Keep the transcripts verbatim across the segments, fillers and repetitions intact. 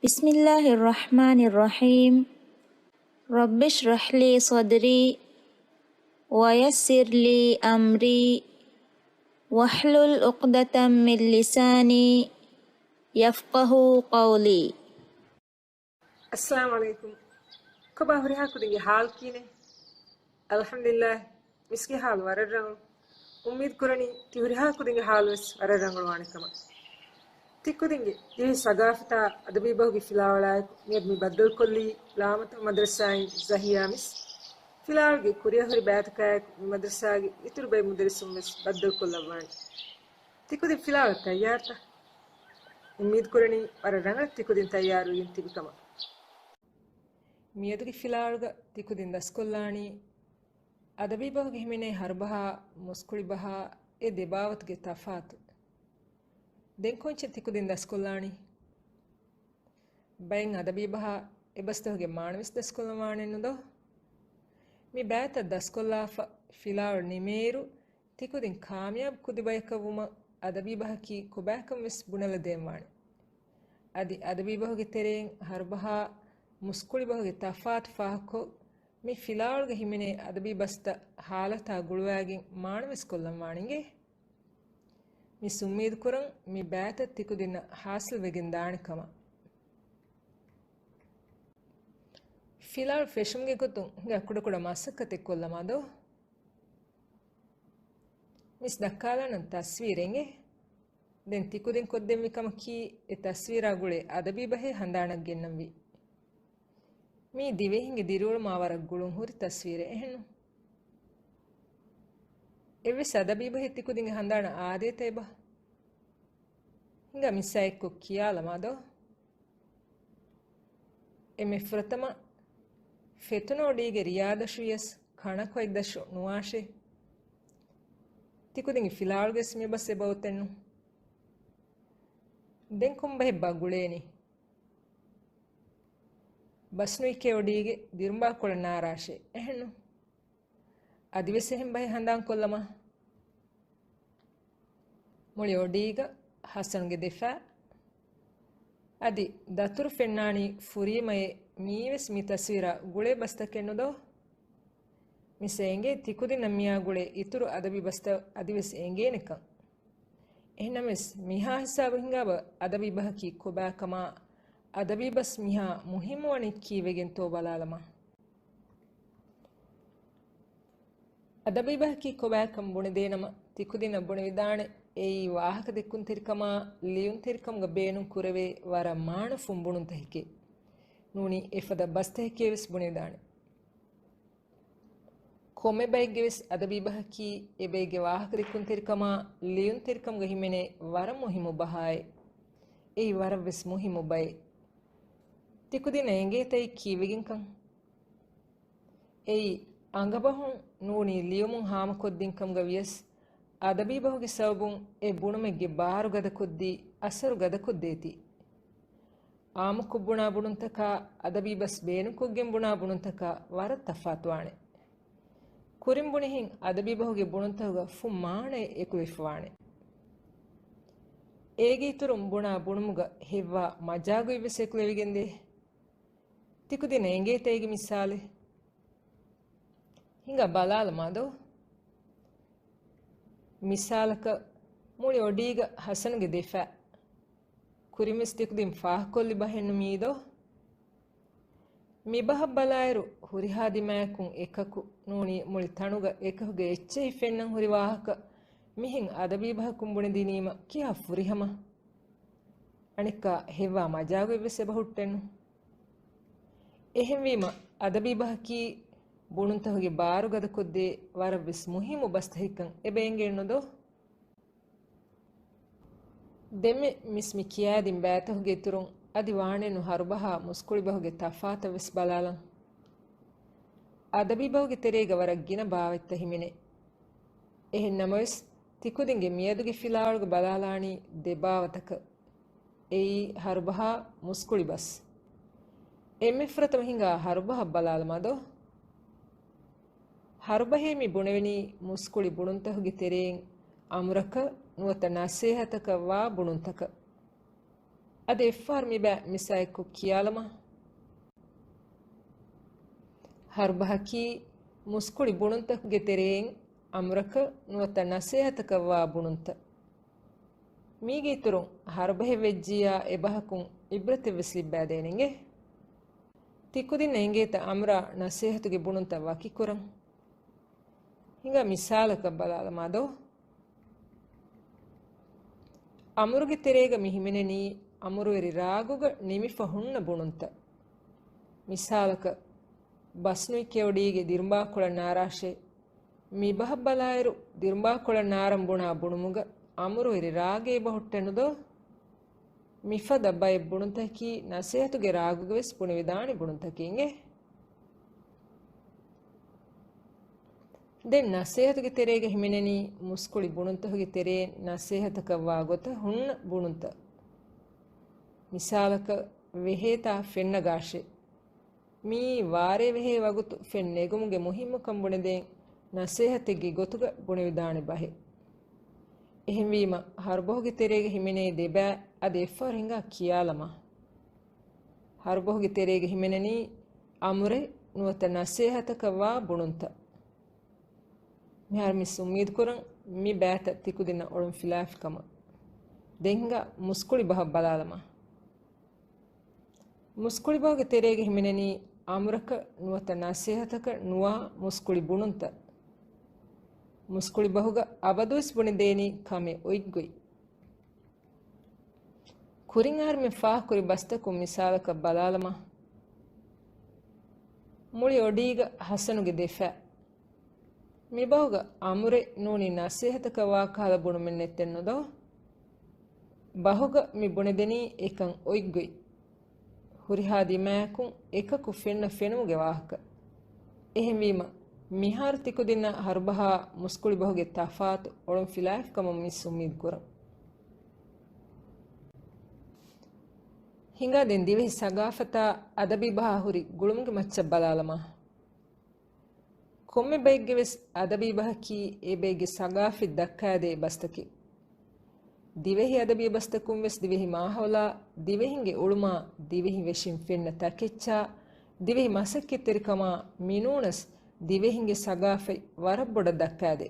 بسم الله الرحمن الرحيم. رب اشرح لي صدري ويسر لي أمري واحلل عقدة من لساني يفقهوا قولي. އައްސަލާމު ޢަލައިކުމް. ކޮބާ ހުރިހާ ކުދިންގެ ޙާލު ކީނެ؟ އަލްޙަމްދުލިއްލާހް، މިސްގެ ޙާލު ވަރަށް ރަނގަޅު. އުއްމީދު ކުރަނީ ތި ހުރިހާ ކުދިންގެ ޙާލު ވެސް ވަރަށް ރަނގަޅު ވާނެ ކަމަށް. ތި ކުދިންގެ ދިވެހި ސަގާފަތާ އަދަބީ ބަހުގެ ފިލާވަޅާއެކު މިއަދު މި ބައްދަލުކޮށްލީ ޅާމަތު މަދްރަސާއިން ޒަހިޔާ މިސް. ފިލާވަޅުގެ ކުރިއަހުރި ބައިތަކާއެކު މި މަދްރަސާގެ އިތުރު ބައެއް މުދައްރިސުން ވެސް ބައްދަލުކޮށްލައްވާނެ. ތިކުދިން ފިލާވަޅަށް ތައްޔާރުތަ؟ އުއްމީދު ކުރަނީ ވަރަށް ރަނގަޅަށް ތިކުދިން ތައްޔާރުވެގެން ތިބި ކަމަށް. މިއަދުގެ ފިލާވަޅުގަ ތިކުދިން ދަސްކޮށްލާނީ އަދަބީ ބަހުގެ ހިމެނޭ ހަރުބަހާ މުސްކުޅި ބަހާ އެ ދެބާވަތުގެ ތަފާތު. ދެން ކޮންޗެއް ތިކުދިން ދަސްކޮށްލާނީ؟ ބައެއް އަދަބީ ބަހާ އެބަސްތަކުގެ މާނަވެސް ދަސްކޮށްލަން ވާނެއްނު ދޯ؟ މި ބައިތައް ދަސްކޮށްލާފަ ފިލާވަޅު ނިމޭއިރު، ތިކުދިން ކާމިޔާބު ކުދިބަޔަކަށްވުމަށް އަދަބީ ބަހަކީ ކޮބާކަން ވެސް ބުނެލަދޭންވާނެ. އަދި އަދަބީ ބަހުގެ ތެރެއިން ހަރުބަހާ މުސްކުޅި ބަހުގެ ތަފާތު ފާހަގަކޮށް، މި ފިލާވަޅުގަ ހިމެނޭ އަދަބީ ބަސްތައް ހާލަތާ ގުޅުވާގެން މާނަވެސް ކޮށްލަން ވާނެ އިނގޭ. މިސް އުއްމީދު ކުރަން މި ބައިތައް ތިކުދިންނަށް ހާސިލް ވެގެން ދާނެ ކަމަށް. ފިލާވަޅު ފެށުމުގެ ގޮތުން ހިނގާ ކުޑަކުޑަ މަސައްކަތެއް ކޮށްލަމާ ދޯ؟ މިސް ދައްކާލާނަން ތަސްވީރެއް އިނގޭ. ދެން ތިކުދިން ކޮށްދެއްވި ކަމަކީ އެ ތަސްވީރާ ގުޅޭ އަދަބީ ބަހެއް ހަނދާނަށް ގެންނަންވީ. މީ ދިވެހިންގެ ދިރިއުޅުމާ ވަރަށް ގުޅުން ހުރި ތަސްވީރެއް އެހެންނު. އެއްވެސް އަދަބީ ބަހެއް ތިކުދިންގެ ހަނދާނަށް އާދޭތަ އެބަ؟ ހިނގާ މިސް އެއްކޮށް ކިޔާލަމާ ދޯ؟ އެންމެ ފުރަތަމަ ފެތުނު އޮޑީގެ ރިޔާދަށު ވިޔަސް ކަނަކޮއެއްދަށު ނުވާށޭ. ތިކުދިންގެ ފިލާވަޅުގައި މި ބަސް އެބައޮތެއްނު. ދެން ކޮން ބަހެއްބާ ގުޅޭނީ؟ ބަސް ނުވިކޭ އޮޑީގެ ދިރުނބާކޮޅަށް ނާރާށޭ. އެހެންނު. އަދިވެސް އެހެން ބަހެއް ހަނދާންކޮށްލަމާ. މުޅި އޮޑީގަ ހަސަނުގެ ދެފާ. އަދި ދަތުރު ފެންނާނީ ފުރީމައޭ. މީވެސް މި ތަސްވީރާ ގުޅޭ ބަސްތަކެއްނު ދޯ؟ މިސް އެނގޭ ތިކުދިންނަށް މިއާ ގުޅޭ އިތުރު އަދަބީ ބަސްތައް އަދިވެސް އެނގޭނެކަން. އެހެންނަމަވެސް މިހާ ހިސާބު ހިނގާބަ އަދަބީ ބަހަކީ ކޮބާކަމާ، އަދަބީ ބަސް މިހާ މުހިއްމުވަނީ ކީއްވެގެންތޯ ބަލާލަމާ. އަދަބީ ބަހަކީ ކޮބާކަން ބުނެދޭނަމަ، ތިކުދިންނަށް ބުނެވިދާނެ، އެއީ ވާހަކަދެއްކުންތެރިކަމާ ލިޔުންތެރިކަމުގަ ބޭނުން ކުރެވޭ ވަރަށް މާނަފުން ބުނުންތަކެކޭ. ނޫނީ އެފަދަ ބަސްތަކެކޭވެސް ބުނެވިދާނެ. ކޮންމެ ބައެއްގެވެސް އަދަބީ ބަހަކީ އެބައެއްގެ ވާހަކަދެއްކުންތެރިކަމާ ލިޔުންތެރިކަމުގަ ހިމެނޭ ވަރަށް މުހިއްމު ބަހާއެއް. އެއީ ވަރަށްވެސް މުހިއްމު ބައެއް. ތިކުދިންނަށް އެނގޭތަ އެއީ ކީއްވެގެންކަން؟ އެއީ އަނގަބަހުން ނޫނީ ލިޔުމުން ހާމަކޮށްދިންކަމުގަ ވިޔަސް، އަދަބީ ބަހުގެ ސަބަބުން އެ ބުނުމެއްގެ ބާރު ގަދަކޮށްދީ، އަސަރު ގަދަކޮށްދޭތީ. އާއްމުކޮށް ބުނާ ބުނުންތަކާ، އަދަބީ ބަސް ބޭނުންކޮށްގެން ބުނާ ބުނުންތަކާ ވަރަށް ތަފާތުވާނެ. ކުރިން ބުނިހެން އަދަބީ ބަހުގެ ބުނުންތަކުގަ ފުން މާނައެއް އެކުލެވިފަވާނެ. އޭގެ އިތުރުން ބުނާ ބުނުމުގަ ހެއްވާ މަޖާގޮތްވެސް އެކުލެވިގެންދޭ. ތިކުދިންނަށް އެނގޭތަ އޭގެ މިސާލެއް؟ ހިނގާ ބަލާލަމާ ދޯ؟ މިސާލަކަށް، މުޅި އޮޑީގަ ހަސަނުގެ ދެފާ. ކުރިންވެސް ތިކުދިން ފާހަގަކޮށްލި ބަހެއްނު މީ ދޯ؟ މި ބަހަށް ބަލާއިރު، ހުރިހާ ދިމާއަކުން އެކަކު ނޫނީ މުޅި ތަނުގަ އެކަކުގެ އެއްޗެހި ފެންނަން ހުރި ވާހަކަ މިހެން އަދަބީ ބަހަކުން ބުނެދިނީމަ ކިހާ ފުރިހަމަ؟ އަނެއްކާ ހެއްވާ މަޖާގޮތްވެސް އެބަހުއްޓެއްނު. އެހެންވީމަ، އަދަބީ ބަހަކީ ބުނުންތަކުގެ ބާރު ގަދަކޮށްދޭ ވަރަށްވެސް މުހިއްމު ބަސްތަކެއްކަން އެބަ އެނގޭނު ދޯ؟ ދެންމެ މިސް މި ކިޔާދިން ބައިތަކުގެ އިތުރުން އަދި ވާނެއްނު ހަރުބަހާ މުސްކުޅި ބަހުގެ ތަފާތަށް ވެސް ބަލާލަން. އަދަބީ ބަހުގެ ތެރޭގަ ވަރަށް ގިނަ ބާވަތްތައް ހިމެނޭ. އެހެން ނަމަވެސް، ތިކުދިންގެ މިއަދުގެ ފިލާވަޅުގަ ބަލާލާނީ ދެ ބާވަތަކަށް. އެއީ ހަރުބަހާ މުސްކުޅި ބަސް. އެންމެ ފުރަތަމަ ހިނގާ ހަރުބަހަށް ބަލާލަމާ ދޯ؟ ހަރުބަހޭ މި ބުނެވެނީ މުސްކުޅި ބުނުންތަކުގެ ތެރެއިން އަމުރަކަށް ނުވަތަ ނަސޭހަތަކަށް ވާ ބުނުންތަކަށް. އަދި އެއްފަހަރު މިބައި މިސާއެއްކޮށް ކިޔާލަމާ. ހަރުބަހަކީ މުސްކުޅި ބުނުންތަކުގެ ތެރެއިން އަމުރަކަށް ނުވަތަ ނަސޭހަތަކަށް ވާ ބުނުންތައް. މީގެ އިތުރުން ހަރުބަހެއް ވެއްޖިއްޔާ އެބަހަކުން އިބްރަތެއްވެސް ލިއްބައިދޭނެ އިނގޭ. ތިކުދިންނަށް އިނގޭތަ އަމުރާ ނަސޭހަތުގެ ބުނުންތައް ވަކިކުރަން؟ ހިނގާ މިސާލަކަށް ބަލާލަމާ ދޯ. އަމުރުގެ ތެރޭގަ މި ހިމެނެނީ އަމުރުވެރި ރާގުގަ ނިމިފަ ހުންނަ ބުނުންތައް. މިސާލަކަށް، ބަސްނުތް ކެޔޮޑީގެ ދިރުމާކޮޅަށް ނާރާށޭ. މި ބަހަށް ބަލާއިރު، ދިރުމާކޮޅަށް ނާރަން ބުނާ ބުނުމުގަ އަމުރުވެރި ރާގެއް އެބަހުއްޓެނުދޯ؟ މިފަދަ ބައެއް ބުނުންތަކީ ނަސޭހަތުގެ ރާގުގަވެސް ބުނެވިދާނެ ބުނުންތަކެއް އިނގޭ. ދެން ނަސޭހަތުގެ ތެރޭގަ ހިމެނެނީ މުސްކުޅި ބުނުންތަކުގެ ތެރެއިން ނަސޭހަތަކަށް ވާ ގޮތަށް ހުންނަ ބުނުންތައް. މިސާލަކަށް، ވެހޭތާ ފެންނަގާށޭ. މިއީ ވާރޭ ވެހޭ ވަގުތު ފެން ނެގުމުގެ މުހިއްމުކަން ބުނެދޭން ނަސޭހަތެއްގެ ގޮތުގަ ބުނެވިދާނެ ބަހެއް. އެހެންވީމަ، ހަރުބަހުގެ ތެރޭގަ ހިމެނޭ ދެބައި އަދި އެއްފަހަރު ހިނގާ ކިޔާލަމާ. ހަރުބަހުގެ ތެރޭގަ ހިމެނެނީ އަމުރެއް ނުވަތަ ނަސޭހަތަކަށް ވާ ބުނުންތައް. މިހާރު މިސް އުއްމީދުކުރަން މި ބައިތައް ތިކުދިންނަށް އޮޅުންފިލާފި ކަމަށް. ދެން ހިނގާ މުސްކުޅި ބަހަށް ބަލާލަމާ. މުސްކުޅި ބަހުގެ ތެރޭގަ ހިމެނެނީ އަމުރަކަށް ނުވަތަ ނަސޭހަތަކަށް ނުވާ މުސްކުޅި ބުނުންތައް. މުސްކުޅި ބަހުގަ އަބަދުވެސް ބުނެދޭނީ ކަމެއް އޮތްގޮތް. ކުރިން އަހަރުމެން ފާހަގަކުރި ބަސްތަކުން މިސާލަކަށް ބަލާލަމާ. މުޅި އޮޑީގަ ހަސަނުގެ ދެފާ. މި ބަހުގަ އަމުރެއް ނޫނީ ނަސޭހަތަކަށް ވާ ކަހަލަ ބުނުމެއް ނެތެއްނުދޯ؟ ބަހުގަ މި ބުނެދެނީ އެކަން އޮތްގޮތް. ހުރިހާ ދިމާއަކުން އެކަކު ފެންނަ ފެނުމުގެ ވާހަކަ. އެހެންވީމަ، މިހާރު ތިކުދިންނަށް ހަރުބަހާ މުސްކުޅި ބަހުގެ ތަފާތު އޮޅުންފިލާފި ކަމަށް މިސް އުއްމީދު ކުރަން. ހިނގާ ދެން ދިވެހި ސަގާފަތާ އަދަބީ ބަހާ ހުރި ގުޅުމުގެ މައްޗަށް ބަލާލަމާ. ކޮންމެ ބައެއްގެ ވެސް އަދަބީ ބަހަކީ އެ ބައެއްގެ ސަގާފަތް ދައްކާދޭ ބަސްތަކެއް. ދިވެހި އަދަބީ ބަސްތަކުން ވެސް ދިވެހި މާހައުލާ، ދިވެހިންގެ އުޅުމާ، ދިވެހި ވެށިން ފެންނަ ތަކެއްޗާ، ދިވެހި މަސައްކަތްތެރިކަމާ މިނޫނަސް ދިވެހިންގެ ސަގާފަތް ވަރަށް ބޮޑަށް ދައްކާދޭ.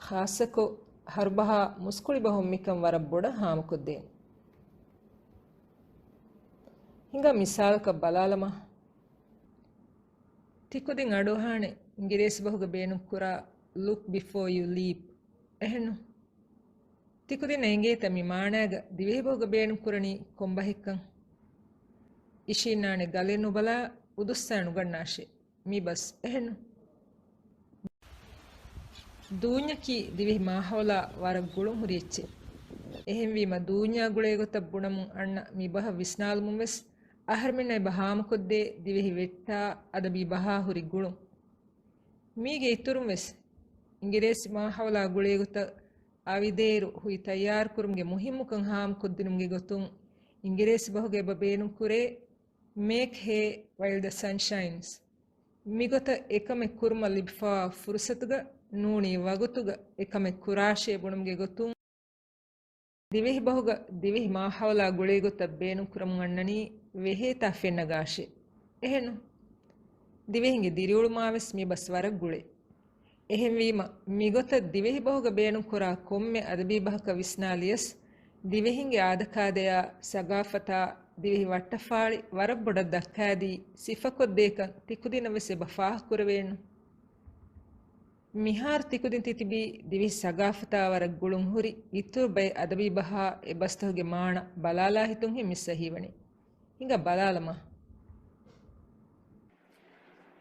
ޚާއްޞަކޮށް، ހަރުބަހާ މުސްކުޅި ބަހުން މިކަން ވަރަށް ބޮޑަށް ހާމަކޮށްދޭނެ. ހިނގާ މިސާލަކަށް ބަލާލަމާ. ތިކުދިން އަޑުއަހާނެ އިނގިރޭސި ބަހުގަ ބޭނުންކުރާ look before you leap. އެހެންނު؟ ތިކުދިންނަށް އެނގޭތަ މި މާނައިގަ ދިވެހި ބަހުގަ ބޭނުންކުރަނީ ކޮން ބަހެއްކަން؟ އިށީންނާނެ ގަލެއް ނުބަލާ އުދުއްސާ ނުގަންނާށޭ. މި ބަސް އެހެންނު؟ ދޫންޏަކީ ދިވެހި މާހައުލާ ވަރަށް ގުޅުން ހުރި އެއްޗެއް. އެހެންވީމަ ދޫންޏާ ގުޅޭ ގޮތަށް ބުނަމުން އަންނަ މި ބަހަށް ވިސްނާލުމުން ވެސް އަހަރެމެންނަށް އެބަ ހާމަކޮށްދޭ ދިވެހި ވެއްޓާ އަދަބީ ބަހާ ހުރި ގުޅުން. މީގެ އިތުރުން ވެސް އިނގިރޭސި މާހައުލާ ގުޅޭ ގޮތަށް އަވިދޭއިރު ހުތް ތައްޔާރުކުރުމުގެ މުހިއްމުކަން ހާމަކޮށްދިނުމުގެ ގޮތުން އިނގިރޭސި ބަހުގަ އެބަ ބޭނުންކުރޭ Make hay while the sun shines. މިގޮތަށް އެކަމެއް ކުރުމަށް ލިބިފަވާ ފުރުސަތުގަ ނޫނީ ވަގުތުގަ އެކަމެއް ކުރާށޭ ބުނުމުގެ ގޮތުން، ދިވެހި ބަހުގަ ދިވެހި މާހައުލާ ގުޅޭ ގޮތަށް ބޭނުންކުރަމުން އަންނަނީ ވެހޭތާ ފެންނަގާށޭ. އެހެންނު؟ ދިވެހިންގެ ދިރިއުޅުމާވެސް މި ބަސް ވަރަށް ގުޅޭ. އެހެންވީމަ، މިގޮތަށް ދިވެހި ބަހުގަ ބޭނުންކުރާ ކޮންމެ އަދަބީ ބަހަކަށް ވިސްނާލިޔަސް، ދިވެހިންގެ އާދަކާދަޔާ ސަގާފަތާ ދިވެހި ވައްޓަފާޅި ވަރަށް ބޮޑަށް ދައްކާދީ ސިފަކޮށްދޭކަން ތިކުދިންނަށް ވެސް އެބަ ފާހަގަކުރެވޭނު. މިހާރު ތިކުދިން ތިތިބީ ދިވެހި ސަގާފަތާ ވަރަށް ގުޅުން ހުރި އިތުރު ބައެއް އަދަބީ ބަހާ އެ ބަސްތަކުގެ މާނަ ބަލާލާ ހިތުން ހެން މިސްއަށް ހީވަނީ. ހިނގާ ބަލާލަމާ.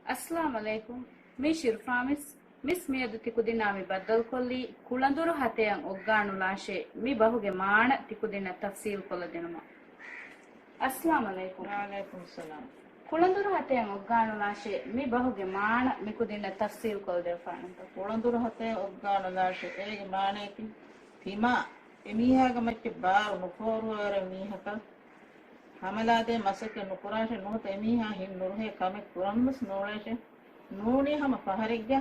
އައްސަލާމް ޢަލައިކުމް. މީ ޝިރުފާ މިސް. މިސް މިއަދު ތިކުދިންނާ މި ބައްދަލުކޮށްލީ ކުޅަނދުރު ހަތެއަށް އޮއްގާނުލާށޭ މި ބަހުގެ މާނަ ތިކުދިންނަށް ތަފްސީލްކޮށްލަ ދިނުމަށް. އައްސަލާމް ޢަލައިކުމް. ވަޢަލައިކުމް އައްސަލާމް. ކުޅަނދުރު ހަތެއަށް އޮއްގާނުލާށޭ މި ބަހުގެ މާނަ މިކުދިންނަށް ތަފްސީލްކޮށްދެވިފާނަންތަ؟ ކުޅަނދުރު ހަތެއަށް އޮއްގާނުލާށޭ އޭގެ މާނަޔަކީ ތިމާ އެމީހާގެ މައްޗަށް ބާރު ނުފޯރުވާވަރެއް މީހަކަށް ހަމަލާދޭ މަސައްކަތް ނުކުރާށޭ، ނުވަތަ އެމީހާ ހިތް ނުރުހޭ ކަމެއް ކުރަންވެސް ނޫޅޭށޭ. ނޫނީ ހަމަ ފަހަރެއްގަ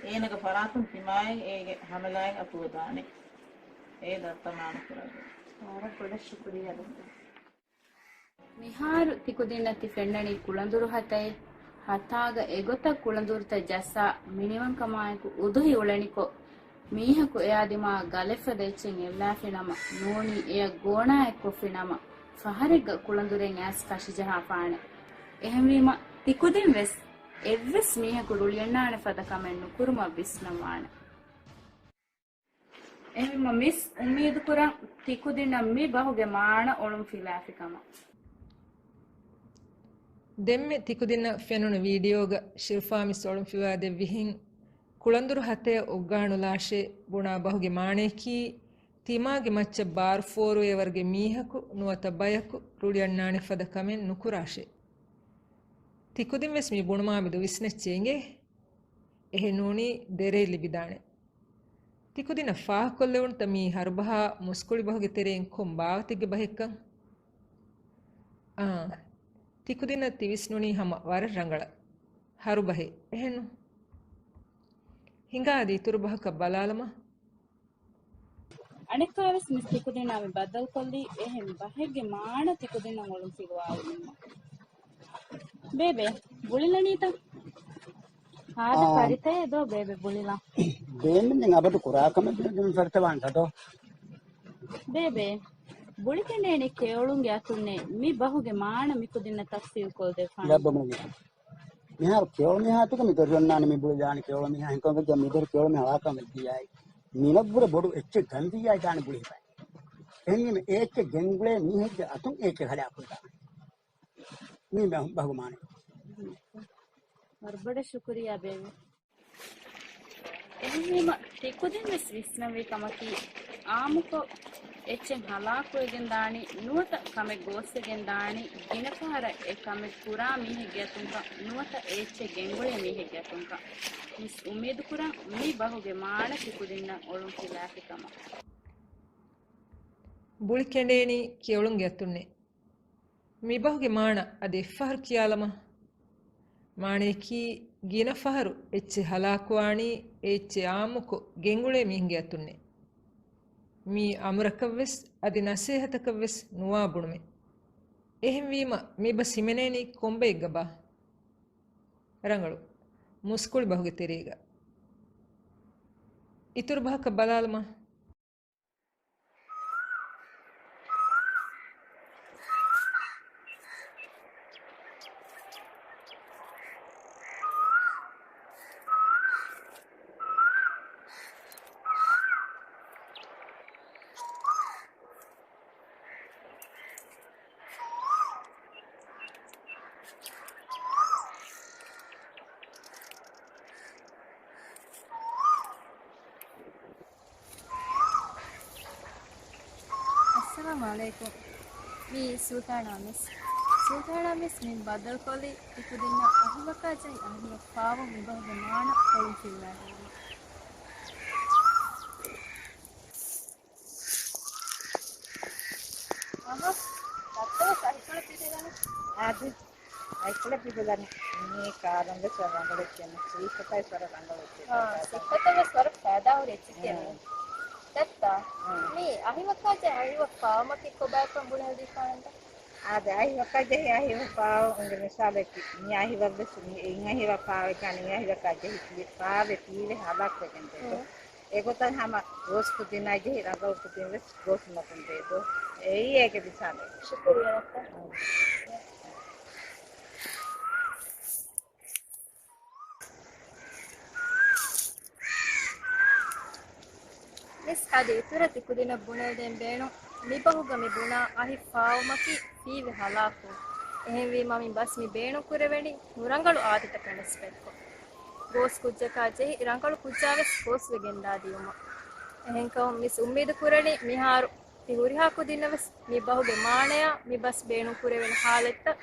އޭނަގެ ފަރާތުން ތިމާއެއް އޭގެ ހަމަލާއެއް އަތުވެދާނެ. އެ ދައްތަ މާނަ ކުރެވޭ. ވަރަށް ބޮޑަށް ޝުކުރިއްޔާ ދޮކްޓަރ. މިހާރު ތިކުދިންނަށް ތި ފެންނަނީ ކުޅަނދުރު ހަތައެއް، ހަތާގަ އެގޮތަށް ކުޅަނދުރުތައް ޖައްސާ މިނިވަންކަމާއެކު އުދުހި އުޅެނިކޮށް، މީހަކު އެއާ ދިމާ ގަލެފަދަ އެއްޗެއް އެއްލާފިނަމަ، ނޫނީ އެޔަށް ގޯނާއެއްކޮށްފިނަމަ، ފަހަރެއްގަ ކުޅަނދުރެއް އައިސް ކަށިޖަހާފާނެ. އެހެންވީމަ، ތިކުދިން ވެސް އެއްވެސް މީހަކު ރުޅިއަންނާނެ ފަދަ ކަމެއް ނުކުރުމަށް ވިސްނަންވާނެ. އެހެންވީމަ މިސް އުއްމީދުކުރަން ތިކުދިންނަށް މި ބަހުގެ މާނަ އޮޅުންފިލާފިކަމަށް. ދެންމެ ތިކުދިންނަށް ފެނުނު ވީޑިއޯގަ ޝިރްފާ މިސް އޮޅުންފިލާ ދެއްވިހެން، ކުޅަނދުރު ހަތަޔަށް އޮއްގާނުލާށޭ ބުނާ ބަހުގެ މާނަޔަކީ، ތިމާގެ މައްޗަށް ބާރު ފޯރުވޭވަރުގެ މީހަކު ނުވަތަ ބަޔަކު ރުޅިއަންނާނެ ފަދަ ކަމެއް ނުކުރާށޭ. ތިކުދިން ވެސް މި ބުނުމާމެދު ވިސްނައްޗޭ އިނގޭ. އެހެން ނޫނީ ދެރައެއް ލިބިދާނެ. ތިކުދިނަށް ފާހަގަކޮށްލެވުނުތަ މީ ހަރުބަހާ މުސްކުޅި ބަހުގެ ތެރެއިން ކޮން ބާވަތެއްގެ ބަހެއްކަން؟ އާ، ތިކުދިނަށް ތިވިސްނުނީ ހަމަ ވަރަށް ރަނގަޅަށް. ހަރުބަހެއް، އެހެންނު؟ ހިނގާ އަދި އިތުރު ބަހަކަށް ބަލާލަމާ. އަނެއްކާވެސް މިސް ތިކުދިންނާ މި ބައްދަލުކޮށްލީ އެހެން ބަހެއްގެ މާނަ ތިކުދިންނަށް އޮޅުންފިލުވާލުމުން. ބޭބެ، ބުޅިލަނީތަ؟ ހާދަ އާ. ފަރިތައޭ ދޯ ބޭބެ ބުޅިލާ. ބޭން ދެން އަބަދު ކުރާ ކަމެއް ދެން ފަރިތަވާންތަ ދޯ؟ ބޭބެ، ބުޅި ކެނޑޭނީ ކެޔޮޅުންގެ އަތުންނޭ. މި ބަހުގެ މާނަ މިކުދިންނަށް ތަފްސީލް ކޮށްދެއްވާނެ. ލައްބަމުން މިހާރު ކެޔޮޅު މީހާ އަތުގަ މި ދޮރު އޮންނާނެ މި ބުޅިލާނެ ކެޔޮޅު މީހާ ހިންކޮންގަ މި ދޮރު ކެޔޮޅު މީހާ ހަޅާކަމެއް ދިޔާއި. މިނަށްވުރެ ބޮޑު އެއްޗެއް ގަންދިޔާ ދާނެ ބުޅި ހިފައި. އެހެންވީމަ އެ އެއްޗެއް ގެންގުޅޭ މީހެއްގެ އަތުން އެ އެއްޗެއް ހަލާކުވެދާނެ. މީ ބަހު، ބަހުގެ މާނަ. ވަރަށް ބޮޑަށް ޝުކުރިއްޔާ ބޭބެ. އެހެންވީމަ ތިކުދިން ވެސް ވިސްނަންވީ ކަމަކީ، އާއްމުކޮށް އެއްޗެއް ހަލާކުވެގެން ދާނީ، ނުވަތަ ކަމެއް ގޯސްވެގެން ދާނީ، ގިނަ ފަހަރަށް އެ ކަމެއް ކުރާ މީހެއްގެ އަތުންކަން، ނުވަތަ އެ އެއްޗެއް ގެންގުޅޭ މީހެއްގެ އަތުންކަން. މިސް އުއްމީދުކުރަން މި ބަހުގެ މާނަ ތިކުދިންނަށް އޮޅުންފިލާފި ކަމަށް. ބުޅި ކެނޑޭނީ ކެޔޮޅުންގެ އަތުންނޭ. މި ބަހުގެ މާނަ އަދި އެއްފަހަރު ކިޔާލަމާ. މާނަޔަކީ، ގިނަ ފަހަރު އެއްޗެއް ހަލާކުވާނީ އެ އެއްޗެއް އާއްމުކޮށް ގެންގުޅޭ މީހުންގެ އަތުންނޭ. މީ އަމުރަކަށްވެސް އަދި ނަސޭހަތަކަށްވެސް ނުވާ ބުނުމެއް. އެހެންވީމަ މި ބަސް ހިމެނޭނީ ކޮންބައެއްގަބާ؟ ރަނގަޅު. މުސްކުޅި ބަހުގެ ތެރޭގަ. އިތުރު ބަހަކަށް ބަލާލަމާ. އައްސަލާމު ޢަލައިކުމް. މީ ސުލްތާނާ މިސް. ސުލްތާނާ މިސް މި ބައްދަލުކޮށްލީ ތިކުދިންނަށް އަހިވަކާ ޖެހި އަހިވަފާވުން މި ބަހުގެ މާނަ އޮޅުންފިލުވާދީމަ. އަހަ، ރައްޓެވެސް އަހިކޮޅަށް ތިބެލަނީ. އާދެ. އައިކުޅަ ބިބުލަން މީ ކާރުން ވެސް ވަރަށް ރަނގަޅު އެއްޗެއް، ސީފަތައި ވަރަށް ރަނގަޅު އެއްޗެއް. އާ، ސީފަތައް ވެސް ވަރަށް ފައިދާހުރި އެއްޗެކޭ މީ. އާ. ދައްތާ، އާ. މީ އަހިވަކާ ޖެހި އަހިވަފާވުމަކީ ކޮބާތޯ ބުނެލަދީފާނަންތަ؟ އާދެ، އަހިވަކާ ޖެހި އަހިވަފާވުން އިނގޭ މިސާލަކީ، މި އަހިވަރު ވެސް މި އިން އަހިވަފާވެގެން އަނެއް އަހިވަކާ ޖެހި ފާވެ ފީވެ ހަލާކުވެގެން ދޭތޯ. އެގޮތަށް ހަމަ ގޯސް ކުދިންނާ ޖެހި ރަނގަޅު ކުދިން ވެސް ގޯސް މަގުން ދޭދޯ. އެއީ އޭގެ މިސާލެއް. ޝުކުރިއްޔާ ޑޮކްޓަރ. މިސް އަދި އިތުރަށް ތިކުދިނަށް ބުނެލަދޭން ބޭނުން، މި ބަހުގަ މި ބުނާ އަހި ފާވުމަކީ ފީވެ ހަލާކު. އެހެންވީމަ މި ބަސް މި ބޭނުން ކުރެވެނީ ނުރަނގަޅު އާދަތަކުން ރެސްޕެކްޓްކޮށް، ގޯސް ކުއްޖަކާ ޖެހި ރަނގަޅު ކުއްޖާ ވެސް ގޯސްވެގެންދާ ދިޔުމަށް. އެހެންކަމުން މިސް އުއްމީދު ކުރަނީ މިހާރު ތި ހުރިހާ ކުދިންނަށް ވެސް މި ބަހުގެ މާނަޔާ މި ބަސް ބޭނުން ކުރެވޭނެ ހާލަތްތައް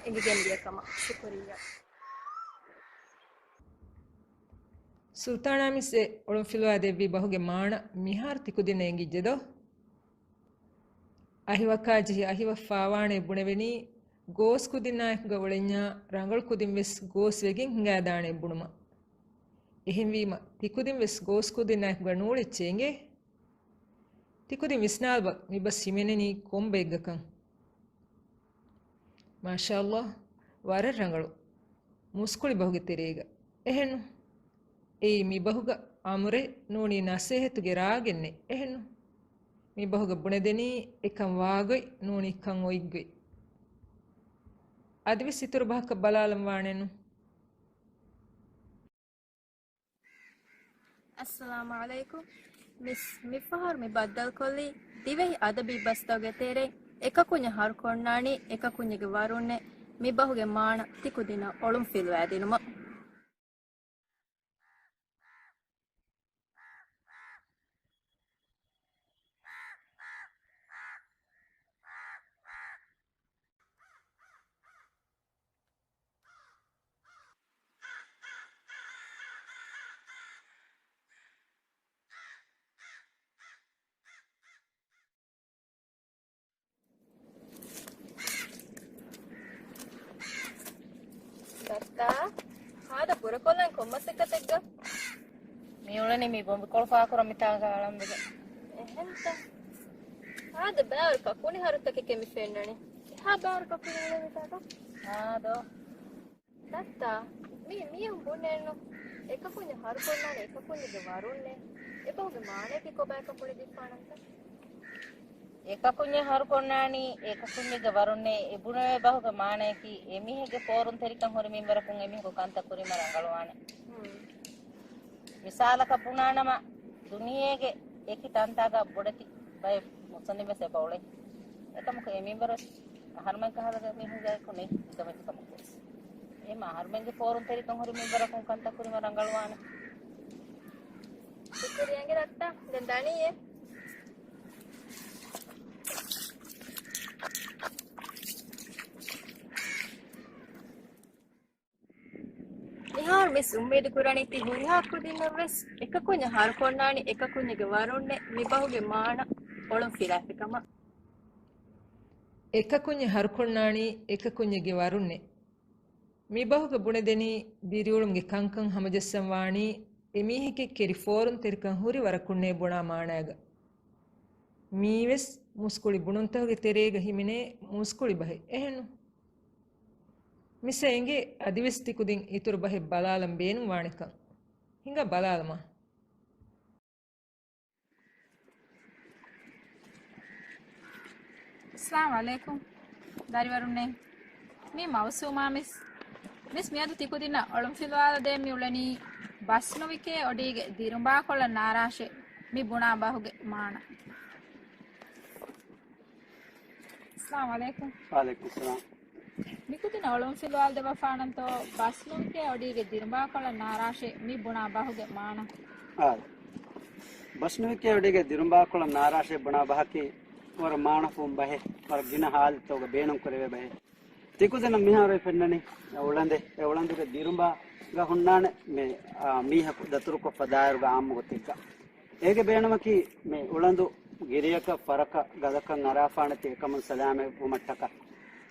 އެނގިގެން ދިޔަ ކަމަށް. ޝުކުރިއްޔާ. ސުލްތާނާ މިސް އެ އޮޅުންފިލުވާ ދެއްވި ބަހުގެ މާނަ މިހާރު ތިކުދިންނަށް އެނގިއްޖެދޯ؟ އަހިވަކާ ޖެހި އަހިވަފާވާނެ ބުނެވެނީ ގޯސް ކުދިންނާއެކުގަ އުޅެންޏާ ރަނގަޅު ކުދިން ވެސް ގޯސް ވެގެން ހިނގާދާނެ ބުނުމަށް. އެހެންވީމަ ތިކުދިން ވެސް ގޯސް ކުދިންނާއެކުގަ ނޫޅެއްޗޭ އިނގޭ؟ ތިކުދިން ވިސްނާލަބަ މި ބަސް ހިމެނެނީ ކޮން ބައެއްގަކަން. މާޝާﷲ، ވަރަށް ރަނގަޅު. މުސްކުޅި ބަހުގެ ތެރޭގަ. އެހެންނު؟ އެއީ މި ބަހުގަ އަމުރެއް ނޫނީ ނަސޭހަތުގެ ރާގެއްނެއް. އެހެންނު؟ މި ބަހުގަ ބުނެދެނީ އެކަން ވާގޮތް ނޫނީ ކަން އޮތްގޮތް. އަދިވެސް އިތުރު ބަހަކަށް ބަލާލަން ވާނެއްނު. އައްސަލާމު ޢަލައިކުމް. މިސް، މިފަހަރު މި ބައްދަލުކޮށްލީ ދިވެހި އަދަބީ ބަސްތަކުގެ ތެރެއިން އެކަކުންޏެއް ހަރުކޮށްނާނީ އެކަކުންޏެއްގެ ވަރުންނޭ މި ބަހުގެ މާނަ ތިކުދިންނަށް އޮޅުންފިލުވައިދިނުމަށް. ދައްތާ، ހާދަ ބުރަކޮށްލަން ކޮންމަސައްކަތެއްގަ؟ މި އުޅެނީ މި ބޮނބިކޮޅު ފާކުރަން މިތާގަ އަޅަންވެގެން. އެހެންތަ؟ ހާދަ ބާރު ކަކުނި ހަރުތަކެކޭ މި ފެންނަނީ. އެހާ ބާރު ކަކުނި އުޅެނީ މިތާގަ؟ ހާދޯ. ދައްތާ، މީ މީހުން ބުނޭނު އެކަކުންޏެއް ހަރުކޮށްލާނެ އެކަކުންޏެއްގެ ވަރުންނޭ. އެބަހުގެ މާނަޔަކީ ކޮބާ ކަކުނި ދީފާނަންތަ؟ އެކަކުންޏެއް ހަރުކޮށްނާނީ އެކަކުންޏެއްގެ ވަރުންނޭ. އެ ބުނެވޭ ބަހުގެ މާނަޔަކީ އެމީހެއްގެ ފޯރުންތެރިކަން ހުރި މިންވަރަކުން އެމީހަކު ކަންތައް ކުރީމަ ރަނގަޅުވާނެ. ހުން. މިސާލަކަށް ބުނާނަމަ، ދުނިޔޭގެ އެކި ތަންތާގަ ބޮޑެތި ބައެއް މުއްސަނދިން ވެސް އެބަ އުޅޭ. އެކަމަކު އެ މިންވަރު އަހަރުމެން ކަހަލަ މީހުންގެ އެކު ނެތް ހިތަމެތިކަމަކު ވެސް. އެހެންމަ އަހަރުމެންގެ ފޯރުން ތެރިކަން ހުރި މިންވަރަކުން ކަންތައް ކުރީމަ ރަނގަޅުވާނެ. ޝުކުރިއްޔާ ދައްތާ، ދެން ދަނީއޭ. މިހާރު މިސް އުއްމީދު ކުރަނީ ތި ހުރިހާ ކުދިންނަށް ވެސް އެކަކުންޏެއް ހަރުކޮށްނާނީ އެކަކުންޏެއްގެ ވަރުންނޭ މި ބަހުގެ މާނަ އޮޅުން ފިލާފިކަމަށް. އެކަކުންޏެއް ހަރުކޮށްނާނީ އެކަކުންޏެއްގެ ވަރުންނޭ. މި ބަހުގަ ބުނެދެނީ ދިރިއުޅުމުގެ ކަންކަން ހަމަޖައްސަން ވާނީ އެމީހެކެއް ކެރި ފޯރުންތެރިކަން ހުރި ވަރަކުންނޭ ބުނާ މާނައިގަ. މީވެސް މުސްކުޅި ބުނުންތަކުގެ ތެރޭގަ ހިމެނޭ މުސްކުޅި ބަހެއް. އެހެންނު؟ މިސްއަށް އެނގޭ އަދިވެސް ތިކުދިން އިތުރު ބަހެއް ބަލާލަން ބޭނުން ވާނެކަން. ހިނގާ ބަލާލަމާ. އައްސަލާމު ޢަލައިކުމް. ދަރިވަރުންނޭ. މީ މައުސޫމާ މިސް. މިސް މިއަދު ތިކުދިންނަށް އޮޅުންފިލުވާލަދޭން މި އުޅެނީ ބަސްނުވިކޭ އޮޑީގެ ދިރުނބާކޮޅަށް ނާރާށޭ މި ބުނާ ބަހުގެ މާނަ. އައްސަލާމު ޢަލައިކުމް. ވަޢަލައިކުމް އައްސަލާމް. މިކުދިން އޮޅުންފިލުވާލަދެއްވާފާނަންތޯ ބަސްނުވިކޭ އޮޑީގެ ދިރުނބާކޮޅަށް ނާރާށޭ މި ބުނާ ބަހުގެ މާނަ. އާދެ. ބަސްނުވިކޭ އޮޑީގެ ދިރުނބާކޮޅަށް ނާރާށޭ ބުނާ ބަހަކީ ވަރަށް މާނަފުން ބަހެއް، ވަރަށް ގިނަ ހާލަތްތަކުގަ ބޭނުންކުރެވޭ ބަހެއް. ތިކުދިންނަށް މިހާރު ފެންނަނީ އެ އުޅަނދެއް، އެ އުޅަނދުގެ ދިރުނބާގަ ހުންނާނެ މި، އާ، މީހަކު ދަތުރުކޮށްފަ ދާއިރުގަ އާއްމު ގޮތެއްގަ. އޭގެ ބޭނުމަކީ މި އުޅަނދު ގިރިޔަކަށް ފަރަކަށް ގަދަކަށް އަރާފާނެތީ އެކަމުން ސަލާމަތްވުމަށްޓަކާ.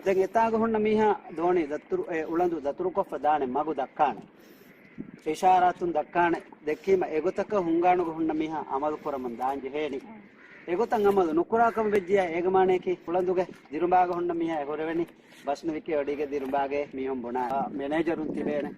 ދެން އެތާގަ ހުންނަ މީހާ ދޯނި ދަތުރު، އެ އުޅަނދު ދަތުރުކޮށްފަ ދާނެ މަގު ދައްކާނެ. އިޝާރާތުން ދައްކާނެ. ދެއްކީމަ އެގޮތަކަށް ހުންގާނުގަ ހުންނަ މީހާ އަމަލު ކުރަމުން ދާން ޖެހޭނީ. އެގޮތަށް އަމަލު ނުކުރާ ކަމަށް ވެއްޖިޔާ އޭގެ މާނަޔަކީ އުޅަނދުގެ ދިރުނބާގަ ހުންނަ މީހާ އެ ހުރެވެނީ ބަސްނުވިކޭ އޮޑީގެ ދިރުނބާގެ މީހުން ބުނާ، އާ، މެނޭޖަރުން ތިބޭނެ.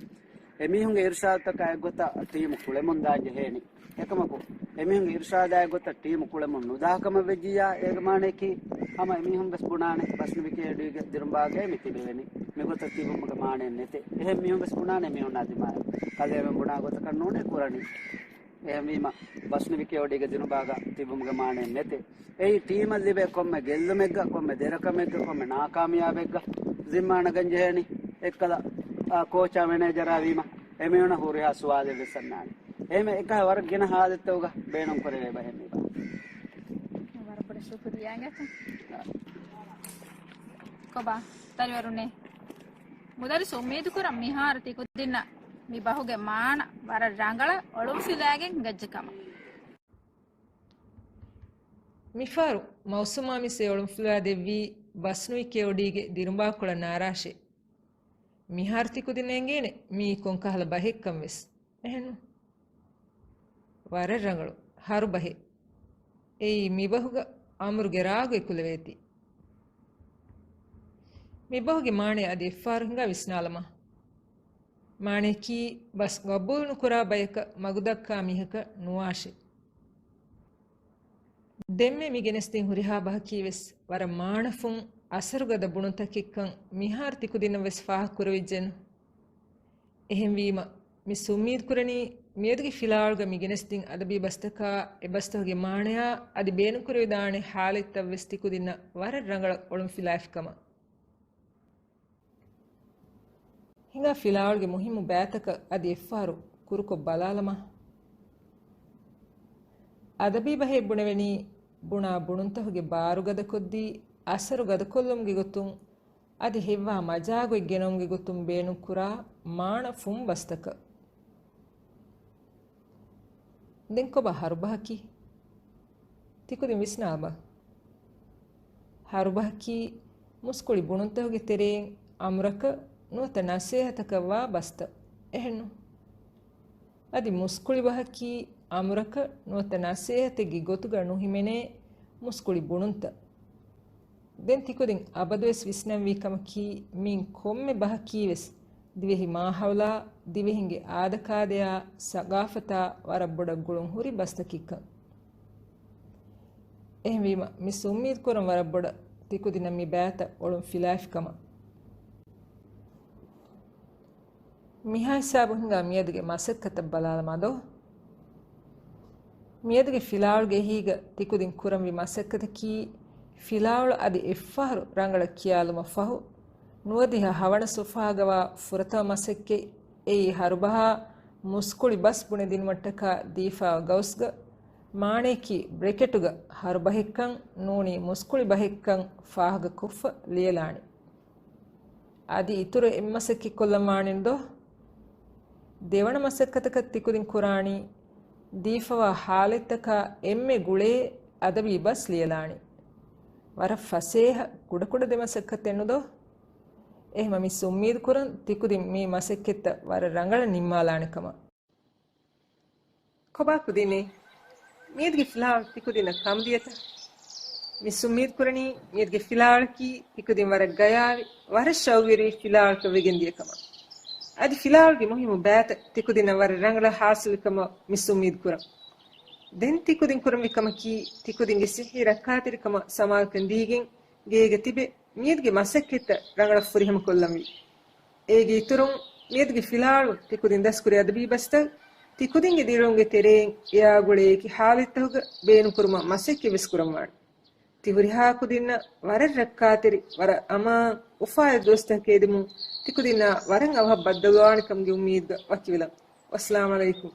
އެމީހުންގެ އިރުޝާދުތަކާ އެއްގޮތަށް ޓީމު ކުޅެމުން ދާން ޖެހޭނީ. އެކަމަކު، އެމީހުންގެ އިރުޝާދާ އެއްގޮތަށް ޓީމު ކުޅެމުން ނުދާ ކަމަށް ވެއްޖިއްޔާ، އޭގެ މާނަޔަކީ، ހަމަ އެމީހުން ވެސް ބުނާނެ، ބަސްނުވިކޭ އޮޑީގެ ދިރުނބާގައި މި ތިބެވެނީ. މިގޮތަށް ތިބުމުގެ މާނައެއް ނެތޭ. އެހެން މީހުން ވެސް ބުނާނެ މީހުންނާ ދިމާއަށް. ކަލޭމެން ބުނާ ގޮތަކަށް ނޫނޭ ކުރަނީ. އެހެންވީމަ، ބަސްނުވިކޭ އޮޑީގެ ދިރުނބާގަ ތިބުމުގެ މާނައެއް ނެތޭ. އެއީ ޓީމަށް ލިބޭ ކޮންމެ ގެއްލުމެއްގަ، ކޮންމެ ދެރަކަމެއްގަ، ކޮންމެ ނާކާމިޔާބެއްގަ ޒިންމާ ނަގަން ޖެހޭނީ. އެއްކަލަ، އާ، ކޯޗާ މެނޭޖަރާ ވީމަ، އެމީހުނަށް ހުރިހާ ސުވާލެއް ވެސް އަންނާނެ. އެހެންވެ، އެކަހަލަ ވަރަށް ގިނަ ހާލަތްތަކުގަ ބޭނުން ކުރެވޭ ބަހެއް މި ބަހު. ވަރަށް ބޮޑަށް ޝުކުރިއްޔާ އިނގޭތަ. ކޮބާ، ދަރިވަރުންނޭ. މުދައްރިސް އުއްމީދު ކުރަން މިހާރު ތިކުދިންނަށް މި ބަހުގެ މާނަ ވަރަށް ރަނގަޅަށް އޮޅުންފިލާގެން ހިނގައްޖެ ކަމަށް. މިފަހަރު މައުސޫމާ މިސް އެ އޮޅުންފިލާ ދެއްވީ ބަސްނުވިކޭ އޮޑީގެ ދިރުނބާކޮޅަށް ނާރާށޭ. މިހާރު ތިކުދިން އެނގޭނެ މީ ކޮންކަހަލަ ބަހެއްކަން ވެސް. އެހެންނު؟ ވަރަށް ރަނގަޅު. ހަރު ބަހެއް. އެއީ މިބަހުގަ އަމްރުގެ ރާގު އެކުލެވޭތީ. މިބަހުގެ މާނަޔަށް އަދި އެއްފަހަރު ހިނގާ ވިސްނާލަމާ. މާނަޔަކީ ބަސް ގަބޫލުނުކުރާ ބަޔަކަށް މަގުދައްކާ މީހަކަށް ނުވާށޭ. ދެންމެ މި ގެނެސްދިން ހުރިހާ ބަހަކީވެސް ވަރަށް މާނަފުން އަސަރުގަދަ ބުނުންތަކެއްކަން މިހާރު ތިކުދިންނަށްވެސް ފާހަގަކުރެވިއްޖެނު. އެހެންވީމަ، މި އުއްމީދުކުރަނީ މިއަދުގެ ފިލާވަޅުގަ މި ގެނެސްދިން އަދަބީ ބަސްތަކާ އެ ބަސްތަކުގެ މާނަޔާ އަދި ބޭނުންކުރެވިދާނެ ހާލަތްތައްވެސް ތިކުދިންނަށް ވަރަށް ރަނގަޅަށް އޮޅުންފިލާފިކަމަށް. ހިނގާ ފިލާވަޅުގެ މުހިއްމު ބައިތަކަށް އަދި އެއްފަހަރު ކުރުކޮށް ބަލާލަމާ. އަދަބީ ބަހޭ ބުނެވެނީ، ބުނާ ބުނުންތަކުގެ ބާރު ގަދަކޮށްދީ، އަސަރު ގަދަކޮށްލުމުގެ ގޮތުން އަދި ހެއްވާ މަޖާގޮތް ގެނައުމުގެ ގޮތުން ބޭނުންކުރާ މާނަފުން ބަސްތަކަށް. ދެން ކޮބާ ހަރުބަހަކީ؟ ތިކުދިން ވިސްނާބަ. ހަރުބަހަކީ މުސްކުޅި ބުނުންތަކުގެ ތެރެއިން އަމުރަކަށް ނުވަތަ ނަސޭހަތަކަށް ވާ ބަސްތައް. އެހެންނު؟ އަދި މުސްކުޅި ބަހަކީ އަމުރަކަށް ނުވަތަ ނަސޭހަތެއްގެ ގޮތުގަ ނުހިމެނޭ މުސްކުޅި ބުނުންތައް. ދެން ތިކުދިން އަބަދުވެސް ވިސްނަންވީ ކަމަކީ، މިއިން ކޮންމެ ބަހަކީވެސް ދިވެހި މާހައުލާ، ދިވެހިންގެ އާދަކާދަޔާ، ސަގާފަތާ ވަރަށް ބޮޑަށް ގުޅުން ހުރި ބަސްތަކެއްކަން. އެހެންވީމަ، މި އުއްމީދުކުރަން ވަރަށް ބޮޑަށް ތިކުދިންނަށް މި ބައިތައް އޮޅުން ފިލާފިކަމަށް. މިހާ ހިސާބު ހިނގާ މިއަދުގެ މަސައްކަތަށް ބަލާލަމާ ދޯ. މިއަދުގެ ފިލާވަޅުގެ އެހީގަ ތިކުދިން ކުރަންވި މަސައްކަތަކީ، ފިލާވަޅު އަދި އެއްފަހަރު ރަނގަޅަށް ކިޔާލުމަށް ފަހު، ނުވަދިހަ ހަވަނަ ސޮފްހާގަވާ ފުރަތަމަ މަސައްކަތް. އެއީ ހަރުބަހާ މުސްކުޅި ބަސް ބުނެދިނުމަށްޓަކާ ދީފާ ގައުސްގަ، މާނަޔަކީ ބްރެކެޓުގަ ހަރުބަހެއްކަން ނޫނީ މުސްކުޅި ބަހެއްކަން ފާހަގަކޮށްފަ ލިޔެލާނެ. އަދި އިތުރު އެއްމަސައްކަތް ކޮށްލަން ވާނެން ދޯ؟ ދެވަނަ މަސައްކަތަކަށް ތިކުދިން ކުރާނީ، ދީފަވާ ހާލަތްތަކާ އެންމެ ގުޅޭ އަދަބީ ބަސް ލިޔެލާނީ. ވަރަށް ފަސޭހަ ކުޑަކުޑަ ދެމަސައްކަތެއް ނުދޯ؟ އެހެމަ މިސް އުއްމީދު ކުރަން ތިކުދިން މި މަސައްކަތްތައް ވަރަށް ރަނގަޅަށް ނިންމާލާނެ ކަމަށް. ކޮބާ ކުދިންނޭ؟ މިއަދުގެ ފިލާވަޅު ތިކުދިންނަށް ކަންވިއެތަ؟ މިސް އުއްމީދު ކުރަނީ މިއަދުގެ ފިލާވަޅަކީ ތިކުދިން ވަރަށް ގަޔާވި، ވަރަށް ޝައުގުވެރިވި ފިލާވަޅަކަށް ވެގެންދިޔަ ކަމަށް. އަދި ފިލާވަޅުގެ މުހިއްމު ބައިތައް ތިކުދިންނަށް ވަރަށް ރަނގަޅަށް ހާސިލުވި ކަމަށް މިސް އުއްމީދު ކުރަން. ދެން ތިކުދިން ކުރަންވީ ކަމަކީ، ތިކުދިންގެ ސިއްހީ ރައްކާތެރިކަމަށް ސަމާލުކަން ދީގެން ގޭގަ ތިބެ، މިއަދުގެ މަސައްކަތްތައް ރަނގަޅަށް ފުރިހަމަ ކޮށްލަންވީ. އޭގެ އިތުރުން، މިއަދުގެ ފިލާވަޅު ތިކުދިން ދަސްކުރި އަދަބީ ބަސްތައް ތިކުދިންގެ ދިރިއުޅުމުގެ ތެރެއިން އެއާގުޅޭ އެކި ހާލަތްތަކުގަ ބޭނުންކުރުމަށް މަސައްކަތްވެސް ކުރަންވާނެ. ތި ހުރިހާ ކުދިންނަށް ވަރަށް ރައްކާތެރި، ވަރަށް އަމާން، އުފާވެރި ދުވަސްތަކެއް އެދެމުން ތިކުދިންނާ ވަރަށް އަވަހަށް ބައްދަލުވާނެ ކަމުގެ އުއްމީދުގަ ވަކިވެލަން. ވައްސަލާމް އަލައިކުމް.